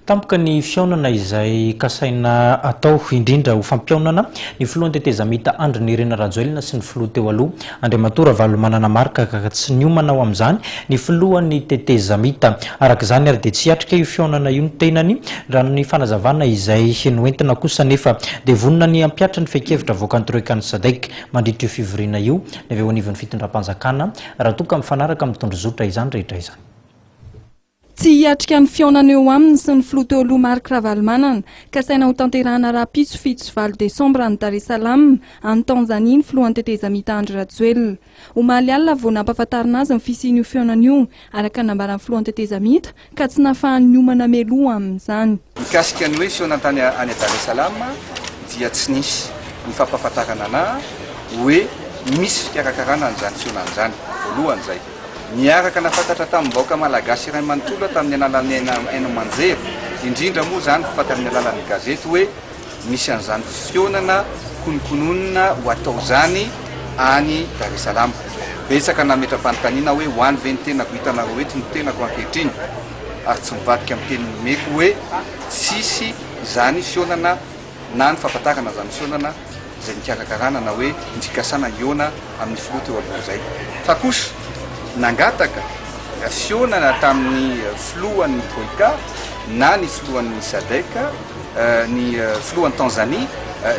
Tampoka ny fihaonana izay kasaina atao, indrindra ho fampihaonana ny filohan'ny tetezamita Andry Nirina Rajoelina sy ny filoha teo aloha Andriamatoa Ravalomanana Marc ka tsy niomana ho amin'izany ny filohan'ny tetezamita. Araka izany ary dia tsy hiatrika io fihaonana io ny tenany, raha ny fanazavana izay noentina kosa anefa dia vonona ny hampihatra ny fehin-kevitra avoakan'ny Troikan'ny Sadec mandritra io fivoriana io ny avy eo anivon'ny fitondram-panjakana raha toa ka mifanaraka amin'ny tondrozotra izany rehetra izany. Tsy hiatrika ny fihaonana eo aminy sy ny filoha teo aloha Marc Ravalomanana, kasaina hotanterahana rahampitso 7 sy 8 desambra any Dar es Salaam, any Tanzanie ny filohan'ny tetezamita Andry Rajoelina. Omaly alina vao nampahafantarina azy ny fisian'io fihaonana io, araka ny nambaran'ny filohan'ny tetezamita, ka tsy nahafahany niomana mialoha amin'izany. Mikasika ny hoe fihaonana tany any Dar es Salaam dia tsy nisy ny fampahafantarana anà hoe misy fikarakarana an'izany fihaonana izany, voalohany izay. Niaraka nafantatra tamin'ny vahoaka malagasy iray manontolo tamin'ny alalan'ny haino aman-jery, indrindra moa izany fa tamin'ny alalan'ny gazety hoe misy an'izany fihaonana kononkononina ho atao izany any Dar es Salaam. Betsaka nametra-panontaniana hoe ho any ve ny tenako, hitanareo eto ny tenako ankehitriny ary tsy mivadika amin'ny teny nomeko hoe tsisy izany fihaonana na ny fahafantarana izany fihaonana izay nikarakarana na hoe ny fikasana hihaona amin'ny filoha teo aloha izay. Fa kosa nangataka fihaonana tamin'ny filohan'ny Troika na ny filohan'ny Sadec, ny filohan'i Tanzanie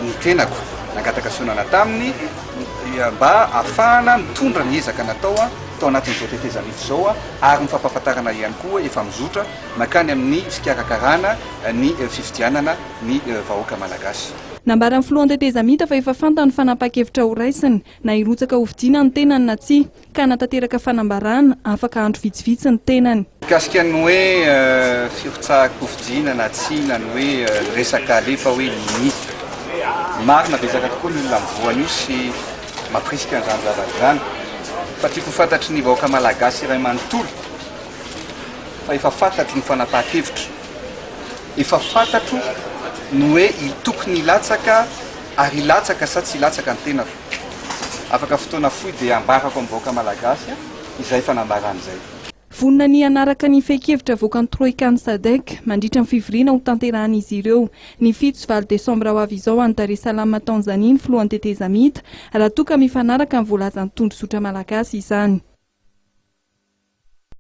ny tenako. Nangataka fihaonana taminy mba hahafahana mitondra ny ezaka natao tao anatin'izao tetezamita izao ary ny fampahafantarana ihany koa efa mizotra mankany amin'ny fikarakarana ny fifidianana ny vahoaka malagasy. Nambaran'ny filohan'ny tetezamita fa efa fantany ny fanapahan-kevitra horaisiny na hirotsaka hofidiana ny tenany na tsia, ka hanatanteraka fanambarana afaka andro vitsivitsy ny tenany. Mikasika ny hoe firotsahan-kofidiana na tsia na ny hoe resaka alefa hoe ny marina betsaka tokoa ny olona mivoha an'io sy mampirisika an'izany zavatra izany fa tiako ho fantatry ny vahoaka malagasy iray manontolo fa efa fantatro ny fanapahan-kevitra, efa fantatro ny hoe tokony hilatsaka ary hilatsaka sa tsy hilatsaka ny tenako. Afaka fotoana fohy dia ambarako amin'ny vahoaka malagasy izay fanambarana izay. Vonona ny hanaraka ny fehin-kevitra avoakan'ny Troika ny Sadec mandritra ny fivoriana hotanterahan'izy ireo ny 7 sy 8 desambra ho avy izao any Dar es Salaam Tanzanie ny filohan'ny tetezamita raha toa ka mifanaraka amin'ny voalazan'ny tondrozotra malagasy izany.